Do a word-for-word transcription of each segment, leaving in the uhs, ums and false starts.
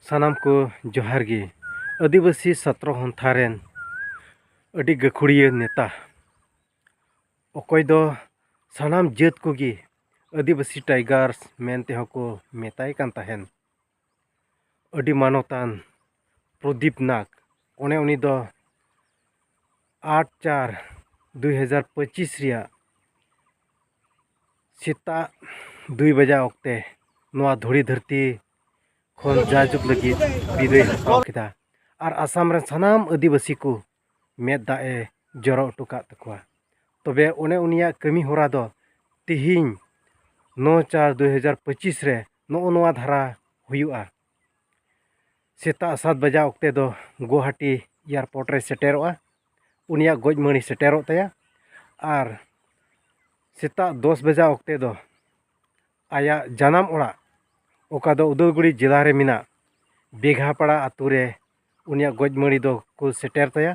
ᱥᱟᱱᱟᱢ ᱠᱚ ᱡᱚᱦᱟᱨ ᱜᱮ᱾ ᱟᱹᱫᱤᱵᱟᱹᱥᱤ ᱥᱟᱛᱨᱚ ᱦᱚᱱᱛᱷᱟ ᱨᱮᱱ ᱟᱹᱰᱤ ᱜᱟᱹᱠᱷᱩᱲᱤᱭᱟᱹ ᱱᱮᱛᱟ, ᱚᱠᱚᱭ ᱫᱚ ᱥᱟᱱᱟᱢ ᱡᱟᱹᱛ ᱠᱚᱜᱮ ᱟᱹᱫᱤᱵᱟᱹᱥᱤ ᱴᱟᱭᱜᱟᱨᱥ ᱢᱮᱱ ᱛᱮᱦᱚᱸ ᱠᱚ ᱢᱮᱛᱟᱭ ᱠᱟᱱ ᱛᱟᱦᱮᱱ, ᱟᱹᱰᱤ ᱢᱟᱱᱚᱛᱟᱱ ᱯᱨᱚᱫᱤᱯ ᱱᱟᱜᱽ, ᱚᱱᱮ ᱩᱱᱤ ᱫᱚ ᱟᱴ ᱪᱟᱨ ᱫᱩᱭ ᱦᱟᱡᱟᱨ ᱯᱚᱸᱪᱤᱥ ᱨᱮᱭᱟᱜ ᱥᱮᱛᱟᱜ ᱫᱩᱭ ᱵᱟᱡᱟ ᱚᱠᱛᱮ ᱱᱚᱣᱟ ᱫᱷᱩᱲᱤ ᱫᱷᱟᱹᱨᱛᱤ ᱠᱷᱚᱱ ᱡᱟᱭᱡᱩᱜᱽ ᱞᱟᱹᱜᱤᱫ ᱵᱤᱫᱟᱹᱭ ᱦᱟᱛᱟᱣ ᱠᱮᱫᱟ ᱟᱨ ᱟᱥᱟᱢ ᱨᱮᱱ ᱥᱟᱱᱟᱢ ᱟᱹᱫᱤᱵᱟᱹᱥᱤ ᱠᱚ ᱢᱮᱫ ᱫᱟᱜ ᱮ ᱡᱚᱨᱚ ᱦᱚᱴᱚ ᱠᱟᱜ ᱛᱟᱠᱚᱣᱟ᱾ ᱛᱚᱵᱮ ᱚᱱᱮ ᱩᱱᱤᱭᱟᱜ ᱠᱟᱹᱢᱤ ᱦᱚᱨᱟ ᱫᱚ ᱛᱤᱦᱤᱧ ᱱᱚ ᱪᱟᱨ ᱫᱩᱭ ᱦᱟᱡᱟᱨ ᱯᱚᱸᱪᱤᱥ ᱨᱮ ᱱᱚᱜᱼᱚ ᱱᱚᱣᱟ ᱫᱷᱟᱨᱟ ᱦᱩᱭᱩᱜᱼᱟ᱾ ᱥᱮᱛᱟᱜ ᱥᱟᱛ ᱵᱟᱡᱟ ᱚᱠᱛᱮ ᱫᱚ ᱜᱩᱣᱟᱦᱟᱴᱤ ᱮᱭᱟᱨᱯᱳᱨᱴ ᱨᱮ ᱥᱮᱴᱮᱨᱚᱜᱼᱟ᱾ ᱩᱱᱤᱭᱟᱜ ᱜᱚᱡ ᱢᱟᱹᱲᱤ ᱥᱮᱴᱮᱨᱚᱜ ᱛᱟᱭᱟ᱾ ᱟᱨ ᱥᱮᱛᱟᱜ ᱫᱚᱥ ᱵᱟᱡᱟ ᱚᱠᱛᱮ ᱫᱚ ᱟᱭᱟᱜ ᱡᱟᱱᱟᱢ ᱚᱲᱟᱜ, ᱚᱠᱟ ᱫᱚ ᱩᱫᱟᱞᱜᱩᱲᱤ ᱡᱮᱞᱟ ᱨᱮ ᱢᱮᱱᱟᱜ ᱵᱮᱜᱷᱟᱯᱟᱲᱟ ᱟᱛᱳ ᱨᱮ ᱩᱱᱤᱭᱟᱜ ᱜᱚᱡ ᱢᱟᱹᱲᱤ ᱫᱚ ᱠᱚ ᱥᱮᱴᱮᱨ ᱛᱟᱭᱟ᱾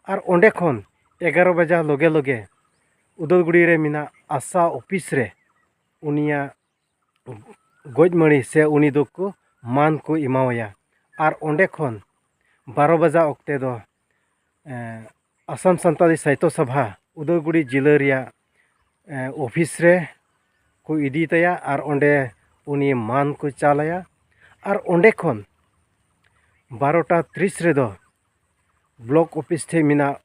ᱟᱨ ᱚᱸᱰᱮ ᱠᱷᱚᱱ ᱮᱜᱟᱨᱚ ᱵᱟᱡᱟ ᱞᱚᱜᱮ ᱞᱚᱜᱮ ᱩᱫᱟᱞᱜᱩᱲᱤ ᱨᱮ ᱢᱮᱱᱟᱜ ᱟᱥᱟ ᱚᱯᱷᱤᱥ ᱨᱮ ᱩᱱᱤᱭᱟᱜ ᱜᱚᱡ ᱢᱟᱹᱲᱤ ᱥᱮ ᱩᱱᱤ ᱫᱚᱠᱚ ᱢᱟᱱ ᱠᱚ ᱮᱢᱟᱣᱟᱭᱟ᱾ ᱟᱨ ᱚᱸᱰᱮ ᱠᱷᱚᱱ ᱵᱟᱨᱚ ᱵᱟᱡᱟ ᱚᱠᱛᱮ ᱫᱚ, ᱮᱸ, ᱟᱥᱟᱢ ᱥᱟᱱᱛᱟᱲᱤ ᱥᱟᱦᱤᱛᱛᱚ ᱥᱚᱵᱷᱟ ᱩᱫᱟᱞᱜᱩᱲᱤ ᱡᱤᱞᱟᱹ ᱨᱮᱭᱟᱜ, ᱮᱸ, ᱚᱯᱷᱤᱥ ᱨᱮ ᱠᱚ ᱤᱫᱤ ᱛᱟᱭᱟ ᱟᱨ ᱚᱸᱰᱮ ᱩᱱᱤ ᱢᱟᱱ ᱠᱚ ᱪᱟᱞ ᱟᱭᱟ᱾ ᱟᱨ ᱚᱸᱰᱮ ᱠᱷᱚᱱ ᱵᱟᱨᱚᱴᱟ ᱛᱤᱨᱤᱥ ᱨᱮᱫᱚ ᱵᱞᱚᱠ ᱚᱯᱷᱤᱥ ᱴᱷᱮᱱ ᱢᱮᱱᱟᱜ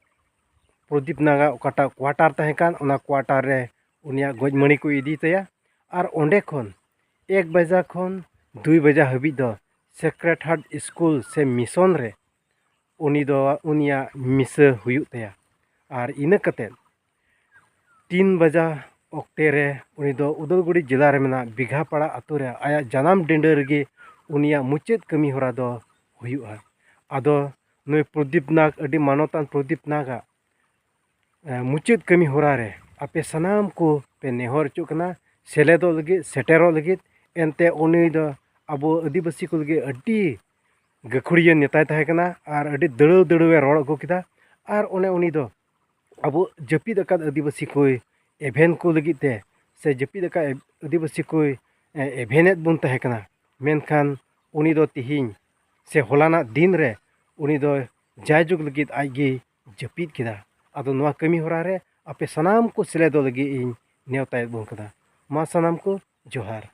ᱯᱨᱚᱫᱤᱯ ᱱᱟᱜᱟᱜ ᱚᱠᱟᱴᱟᱜ ᱠᱣᱟᱴᱟᱨ ᱛᱟᱦᱮᱸ ᱠᱟᱱ, ᱚᱱᱟ ᱠᱣᱟᱴᱟᱨ ᱨᱮ ᱩᱱᱤᱭᱟᱜ ᱜᱚᱡ ᱢᱟᱹᱲᱤ ᱠᱚ ᱤᱫᱤ ᱛᱟᱭᱟ᱾ ᱟᱨ ᱚᱸᱰᱮ ᱠᱷᱚᱱ ᱮᱠ ᱵᱟᱡᱟ ᱠᱷᱚᱱ ᱫᱩᱭ ᱵᱟᱡᱟ ᱦᱟᱹᱵᱤᱡ ᱫᱚ ᱥᱮᱠᱨᱮᱰ ᱦᱟᱨᱴ ᱥᱠᱩᱞ ᱥᱮ ᱢᱤᱥᱚᱱ ᱨᱮ ᱩᱱᱤ ᱫᱚ, ᱩᱱᱤᱭᱟᱜ ᱢᱤᱥᱟᱹ ᱦᱩᱭᱩᱜ ᱛᱟᱭᱟ᱾ ᱟᱨ ᱤᱱᱟᱹ ᱠᱟᱛᱮᱫ ᱛᱤᱱ ᱵᱟᱡᱟ ᱚᱠᱛᱮ ᱨᱮ ᱩᱱᱤ ᱫᱚ ᱩᱫᱟᱞᱜᱩᱲᱤ ᱡᱮᱞᱟ ᱨᱮ ᱢᱮᱱᱟᱜ ᱵᱤᱜᱷᱟᱯᱟᱲᱟ ᱟᱛᱳ ᱨᱮ ᱟᱭᱟᱜ ᱡᱟᱱᱟᱢ ᱰᱤᱸᱰᱟᱹ ᱨᱮᱜᱮ ᱩᱱᱤᱭᱟᱜ ᱢᱩᱪᱟᱹᱫ ᱠᱟᱹᱢᱤ ᱦᱚᱨᱟ ᱫᱚ ᱦᱩᱭᱩᱜᱼᱟ᱾ ᱟᱫᱚ ᱱᱩᱭ ᱯᱨᱚᱫᱤᱯ ᱱᱟᱜᱽ, ᱟᱹᱰᱤ ᱢᱟᱱᱚᱛᱟᱱ ᱯᱨᱚᱫᱤᱯ ᱱᱟᱜᱽ ᱟᱜ ᱮ, ᱢᱩᱪᱟᱹᱫ ᱠᱟᱹᱢᱤ ᱦᱚᱨᱟ ᱨᱮ ᱟᱯᱮ ᱥᱟᱱᱟᱢ ᱠᱚ ᱯᱮ ᱱᱮᱦᱚᱨ ᱦᱚᱪᱚᱜ ᱠᱟᱱᱟ ᱥᱮᱞᱮᱫᱚᱜ ᱞᱟᱹᱜᱤᱫ, ᱥᱮᱴᱮᱨᱚᱜ ᱞᱟᱹᱜᱤᱫ᱾ ᱮᱱᱛᱮ ᱩᱱᱤ ᱫᱚ ᱟᱵᱚ ᱟᱹᱫᱤᱵᱟᱹᱥᱤ ᱠᱚ ᱞᱟᱹᱜᱤᱫ ᱟᱹᱰᱤ ᱜᱟᱹᱠᱷᱩᱲᱤᱭᱟᱹ ᱱᱮᱛᱟᱭ ᱛᱟᱦᱮᱸ ᱠᱟᱱᱟ ᱟᱨ ᱟᱹᱰᱤ ᱫᱟᱹᱲᱟᱹᱣ ᱫᱟᱹᱲᱟᱹᱣ ᱮ ᱨᱚᱲ ᱟᱹᱜᱩ ᱠᱮᱫᱟ᱾ ᱟᱨ ᱚᱱᱮ ᱩᱱᱤ ᱫᱚ ᱟᱵᱚ ᱡᱟᱹᱯᱤᱫ ᱟᱠᱟᱫ ᱟᱹᱫᱤᱵᱟᱹᱥᱤ ᱠᱚᱭ ᱮᱵᱷᱮᱱ ᱠᱚ ᱞᱟᱹᱜᱤᱫ ᱛᱮ ᱥᱮ ᱡᱟᱹᱯᱤᱫ ᱟᱠᱟᱫ ᱟᱹᱫᱤᱵᱟᱹᱥᱤ ᱠᱚᱭ, ᱮ, ᱮᱵᱷᱮᱱᱮᱫ ᱵᱚᱱ ᱛᱟᱦᱮᱸ ᱠᱟᱱᱟ᱾ ᱢᱮᱱᱠᱷᱟᱱ ᱩᱱᱤ ᱫᱚ ᱛᱤᱦᱤᱧ ᱥᱮ ᱦᱚᱞᱟᱱᱟᱜ ᱫᱤᱱ ᱨᱮ ᱩᱱᱤ ᱫᱚ ᱡᱟᱭᱡᱩᱜᱽ ᱞᱟᱹᱜᱤᱫ ᱟᱡ ᱜᱮᱭ ᱡᱟᱹᱯᱤᱫ ᱠᱮᱫᱟ᱾ ᱟᱫᱚ ᱱᱚᱣᱟ ᱠᱟᱹᱢᱤ ᱦᱚᱨᱟ ᱨᱮ ᱟᱯᱮ ᱥᱟᱱᱟᱢ ᱠᱚ ᱥᱮᱞᱮᱫᱚᱜ ᱞᱟᱹᱜᱤᱫ ᱤᱧ ᱱᱮᱣᱛᱟᱭᱮᱫ ᱵᱚᱱ ᱠᱟᱱᱟ᱾ ᱢᱟ ᱥᱟᱱᱟᱢ ᱠᱚ ᱡᱚᱦᱟᱨ᱾